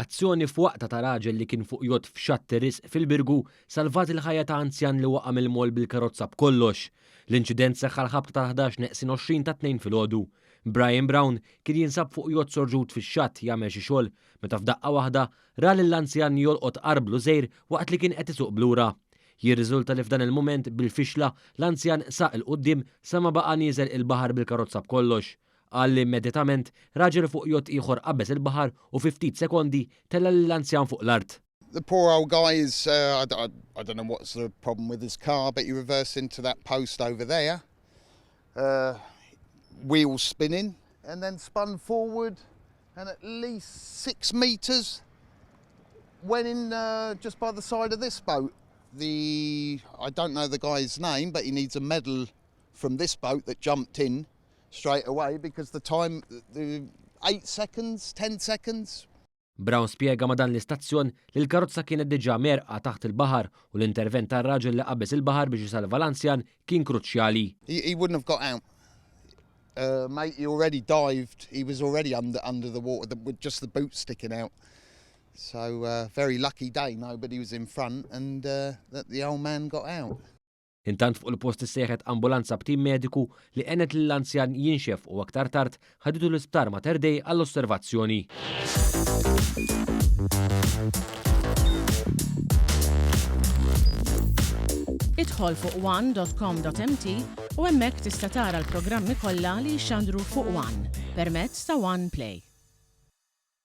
Azzjoni f'waqtha ta' raġel li kien fuq jott f'Xatt ir-Risq fil-Birgu salvat il-ħajja ta' anzjan li waqa' mill-moll bil-karozza b'kollox. L-inċident seħħ għall-ħabta tal-11 neqsin 20 tat-Tnejn filgħodu. Brian Brown kien jinsab fuq jott sorġut fix-xatt jagħmel xi xogħol meta f'daqqa waħda ra lill-anzjan jolqot arblu żgħir waqt li kien qed isuq b'lura. Jirriżulta li f'dan il-mument bil-fixla l-anzjan saq 'il quddiem sa ma baqa' nieżel il-baħar bil-karozza b'kollox. Qal li immedjatament raġel fuq jott ieħor qabeż il-baħar u fi ftit sekondi tella' lill-anzjan fuq l-art. The poor old guy is, uh, I, I, I don't know what's the problem with his car, but he reversed into that post over there, uh, wheels spinning, and then spun forward and at least six metres went in uh, just by the side of this boat. The I don't know the guy's name, but he needs a medal from this boat that jumped in straight away because the time, the 8 seconds, 10 seconds. Brown spjega ma' dan l-istazzjon li l-karozza kienet diġà mgħerrqa taħt il-baħar u l-intervent tar-raġel li qabeż il-baħar biex isalva l-anzjan kien kruċjali. He, he wouldn't have got out. Uh, mate, he already dived. He was already under under the water the, with just the boot sticking out. So, uh, very lucky day, nobody was in front and uh, that the old man got out. Intant fuq il-post issejħet ambulanza b'tim mediku li għenet lill-anzjan jinxef u aktar tard ħaditu l-Isptar Mater Dei għall-osservazzjoni. Idħol fuq one.com.mt u hemmhekk tista' tara l-programmi kollha li jixxandru fuq One permezz ta' One Play.